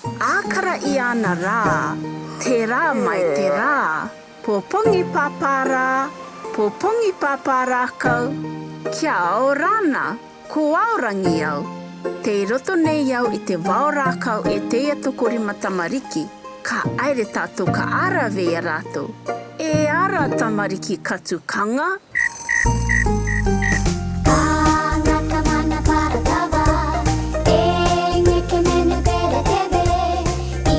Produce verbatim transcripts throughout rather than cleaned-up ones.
Akaraia na ra, te ra mai te ra. Popongi pāpā ra, popongi pāpā rākau. Kia ora na, ko Aorangi au. Tei roto nei au i te vao rākau e teia tokorima tamariki. Ka aere tātou ka ara vei a rātou. E ara tamariki Katukaŋa. Anga ka mana para tava, e nge ke menu bere tebe, i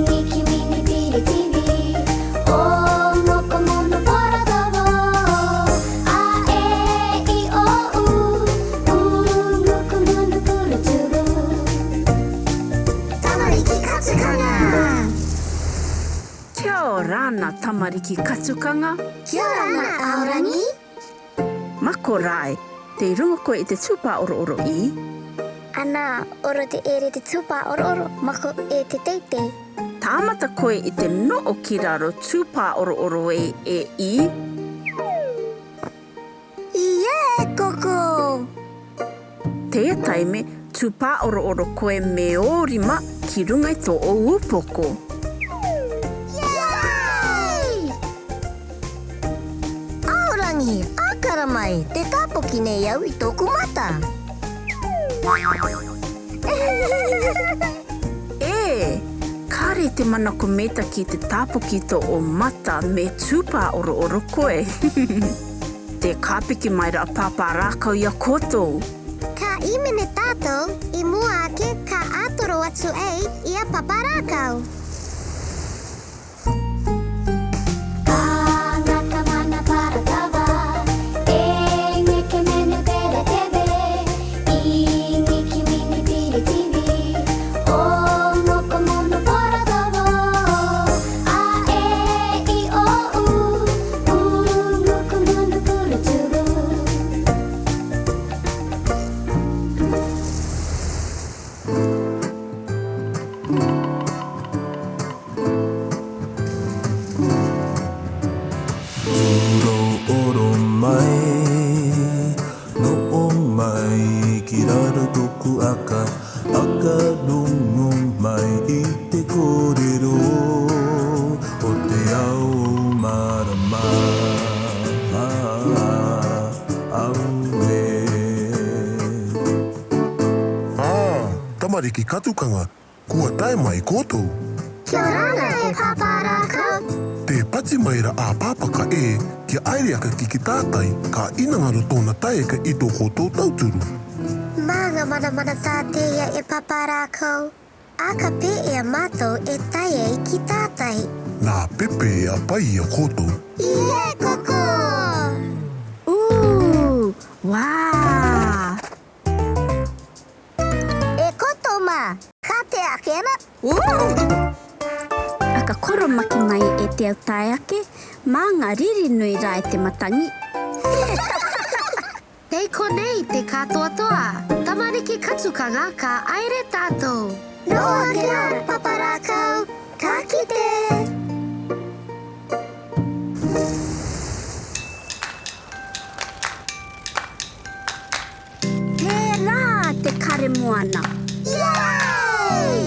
nge ki mini piri tivi, o moko mono para tava, a e i o u, u nguku munu puru tuvu. Tamariki Katukaŋa. Kia ora na tamariki Katukaŋa. Kia ora na Aorangi. Mako rae, tei runga koe i te tūpā orooro i? Ana, oro te ere te tūpā orooro, mako e te teitei. Tāmata koe i te no'o ki raro tūpā orooro e, e i? Ie, koko! Teia taime, tūpā orooro koe me ō rima ki runga i tō ō upoko. Yay! Aorangi, akara mai, te tāpoki nei au i tōku mata. E, kāre te manako meta ki te tāpoki tō ō mata me tūpā orooro koe. Te kāpiki mai ra a pāpā rākau i a koutou. Ka imene tātou, i mua ake ka ātoro atu ei i a pāpā rākau. Anga ka mana para tava, e nge ke menu bere tebe, i nge ki mini piri tivi, o moko mono para tava, a e i o u, u nguku munu puru tuvu. Uro oro mai, no'o mai ki raro toku aka, aka rongo mai i te kōrero o te ao marama. Aue. Ā, tamariki Katukaŋa, kua tae mai koutou. Kia ora na e pāpā rākau. Tē pati mai ra a pāpā ka e, kia aere aka ki ki tātai, ka ina ngaro tōna tae ka i tō koutou tauturu. Mānga manamana tāteia e pāpā rākau. Aka pē e a mātou e tae ai ki tātai. Nā pepe e a pai i a koutou. Ie, koko! Ū, wā! E koutou mā, ka te ake ana. Ū! Aka koromaki mai e te au tae ake, mānga riri nui rā e te matangi. Tei konei te kātoatoa, tamariki Katukaŋa, ka aere tātou. Noa kē rā, pāpā rākau, ka kite. Tērā te kare moana. Yay!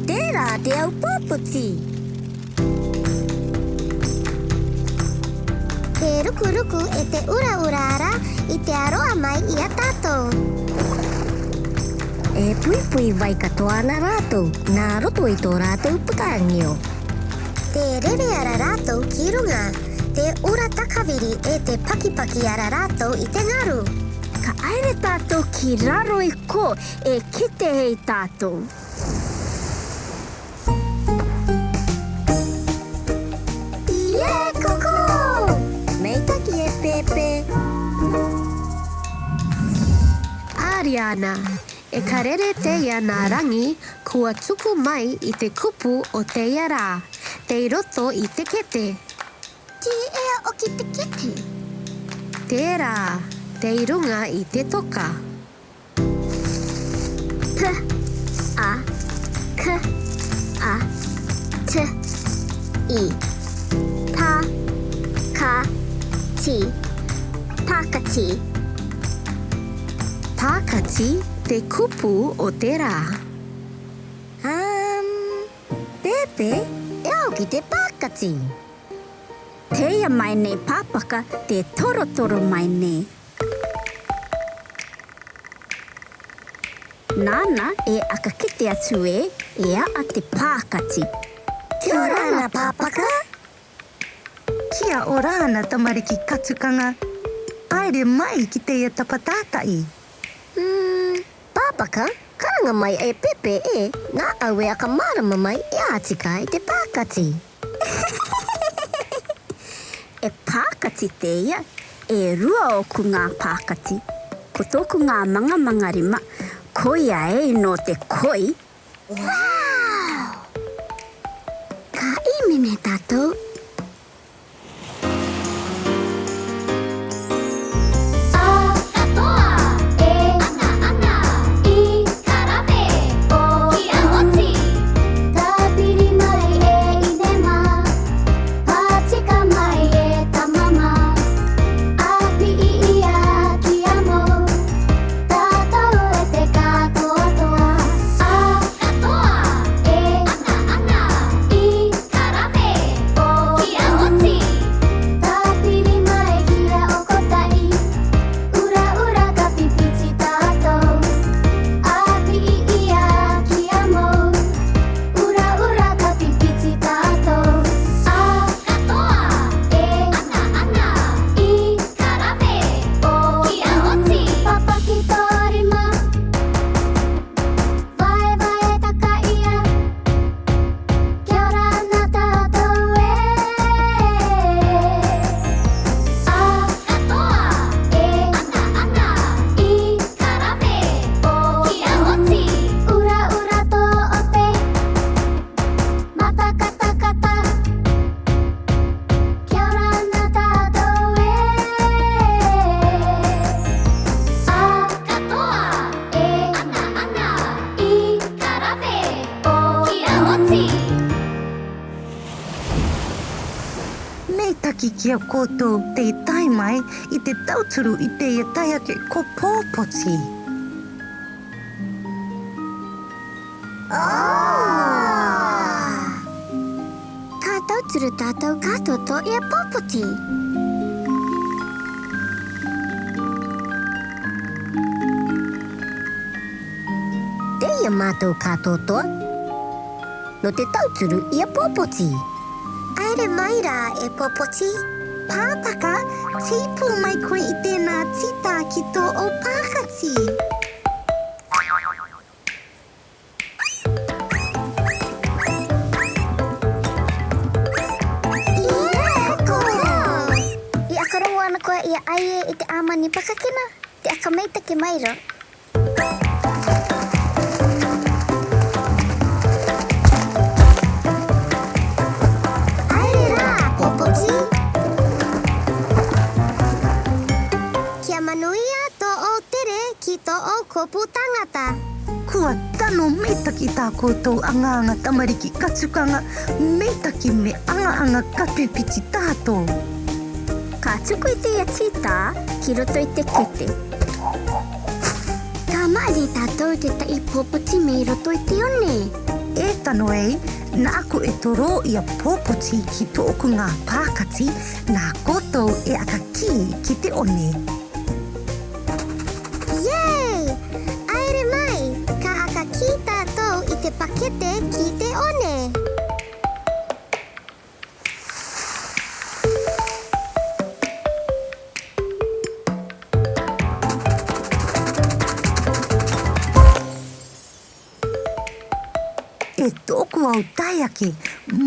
Tērā te au pāpoti. Te rukuruku e te uraura ra i te aroa mai i a tātou. E puipui vai katoa ana rātou, nā roto i tō rātou pakaŋio. Te rere ara rātou ki ruŋa, te ura takaviri e te pakipaki ara rātou i te ŋaru. Ka aere tātou ki raro i kō, e kite ei tātou. Ie, koko! Meitaki e pēpē. Ariana, e karere teia nā raŋi, kua tuku mai i te kupu o teia rā, tei roto i te kete. Tī ea o ki te kete? Tērā, tei ruŋa i te toka. P, a, k, a, t, i. Pa, ka, ti. Pakati. Pakati te kupu o te rā. Ā, Pepe, e au ki te pākati. Tēia mai nei Pāpaka, tē torotoro mai nei. Nāna e aka kite atu ē, e a'a te pākati. Kia ora na, Pāpaka. Kia ora na, tamariki katukanga. Haere mai ki teie tapa tāta'i. Hmm, Pāpaka, karanga mai e Pepe ē, nā au e aka mārama mai e ātika i te pākati. E pākati tēia, e rua ōku ngā pākati. Ko tōku ngā mangamanga rima, koia ē nō te koi. Wow! Ka hīmene tātou. A katoa, e anga-anga, i karave, o kia oti. Tāpiri mai e 'ine mā, pātika mai e tama mā, 'āpī i 'ī a kia mou, tātou e te kātoatoa. A katoa, e anga-anga, i karave, o kia oti. Tāpiri mai kia okota'i, 'ura-'ura ka pipiti tātou, 'āpī i 'ī a kia mou, 'ura-'ura ka pipiti tātou. A katoa, e anga-anga, i karave, o kia oti. Pāpaki tō rima, vaevae takaia, kia ora na tātou ē. A katoa, e anga-anga, i karave, o kia oti. 'Ura-'ura tō 'ote, matakatakata, kia ora na tātou ē. A katoa, e anga-anga, i karave, o kia oti. Meitaki ki a koutou tei tae mai i te tauturu i teie taeake ko Pōpoti. Ka tauturu tātou kātoatoa i a Pōpoti. Tēia mātou kātoatoa nō te tauturu i a Pōpoti. Haere mai rā e Pōpoti. Pāpaka, tīpū mai koe i tēnā tita ki tō'ou pākati. Ia, ko koe. I aka rongo ana koe ia ʻai ē i te ʻāmani pakakina, te aka meitaki mairo. ʻAere rā, Pōpoti. Kia manuia tō ʻou tere ki tō ʻou kopu tangata. Kua tano meitaki tā koutou aŋa-aŋa tamariki katukaŋa, meitaki me aŋa-aŋa ka pipiti tātou. Ka tuku i teie tita ki roto i te kete. Ka maʻiri tātou i te tahi Pōpoti mai roto i te one. E tano ei, nāʻaku e torō ia Pōpoti ki tōʻoku ŋā pākati, nā koutou e aka kī ki te one. Yay! ʻAere mai, ka aka kī tātou i te pakete ki te one. E tōʻoku au taeake,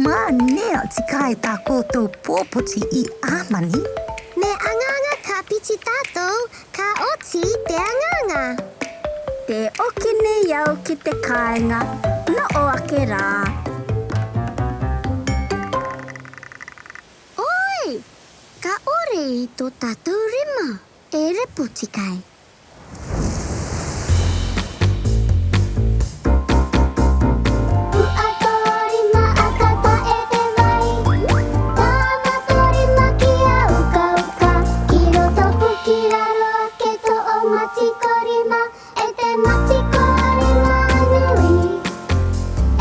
mānea tika e tā koutou Pōpoti i ʻāmani. Me aŋa-aŋa ka piti tātou, ka oti te aŋa-aŋa. Tē ʻoki nei au ki te kāiŋa, noʻo ake rā. ʻOi! Ka ʻore i tō tātou rima, e repo tika ai. Puʻa tō rima ʻaka taʻe te vai. Tama tō rima kia uka-uka. Ki roto pū ki raro ake tō ʻou mati ko rima. E te mati ko rima nui.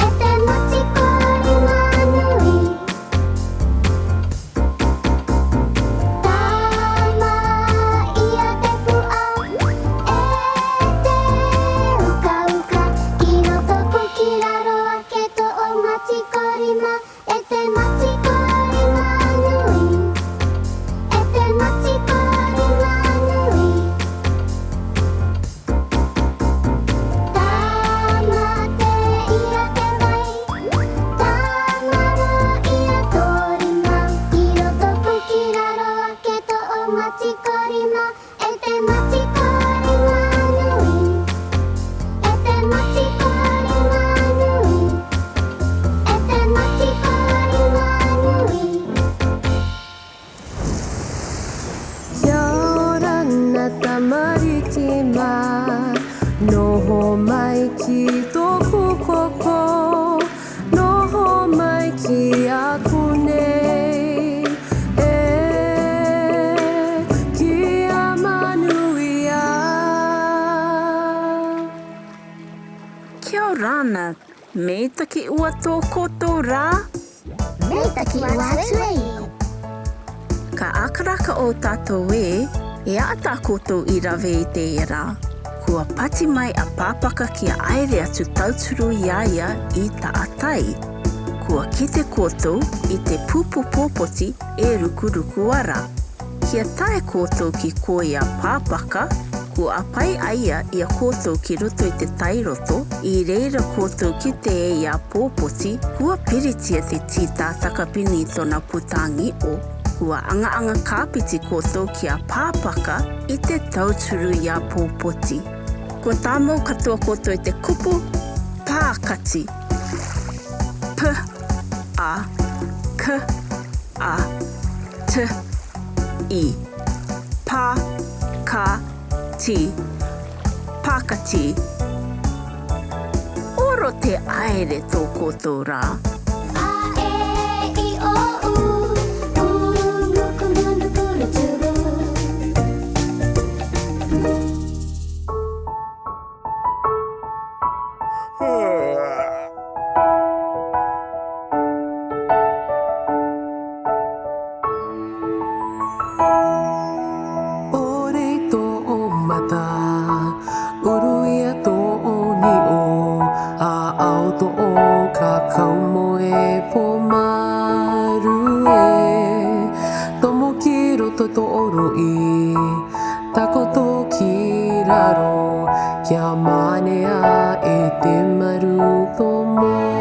E te mati ko rima Ki a konei, e, ki a manuia. Kia ora na, mētaki ua tō koutou rā? Mētaki ua atu e. Ka ʻākaraka o tātou ē, e ata koutou i rave i teie rā. Kua pati mai a Pāpaka kia ʻaere atu tauturu i a ia i taʻatai. Kua kite koutou i te pupu pōpoti e rukuruku ara. Kia tae koutou ki kō i a Pāpaka, kua ʻāpī a ia i a koutou ki roto i te tai roto, i reira koutou kite i a pōpoti, kua piritia te tītātaka pini i tōna puta ʻāngiʻo. Kua aŋa-aŋa kāpiti koutou ki a Pāpaka i te tauturu i a pōpoti. Kua tāmau katoa koutou i te kupu pākati. P, A, K, A, T, I. Pā, ka, ti. Pākati. ʻOro te ʻaere tō koutou rā. A, e, i, o, u, u, nuku, nunu, kuru, turu. ʻOre tō ʻō mata, uruia tō ʻō niʻo, ʻāʻau tō ʻō kakau moe pōmaru ē. Tomo ki roto tō ʻō roʻi, takoto ki raro, kia manea e te maru tomo.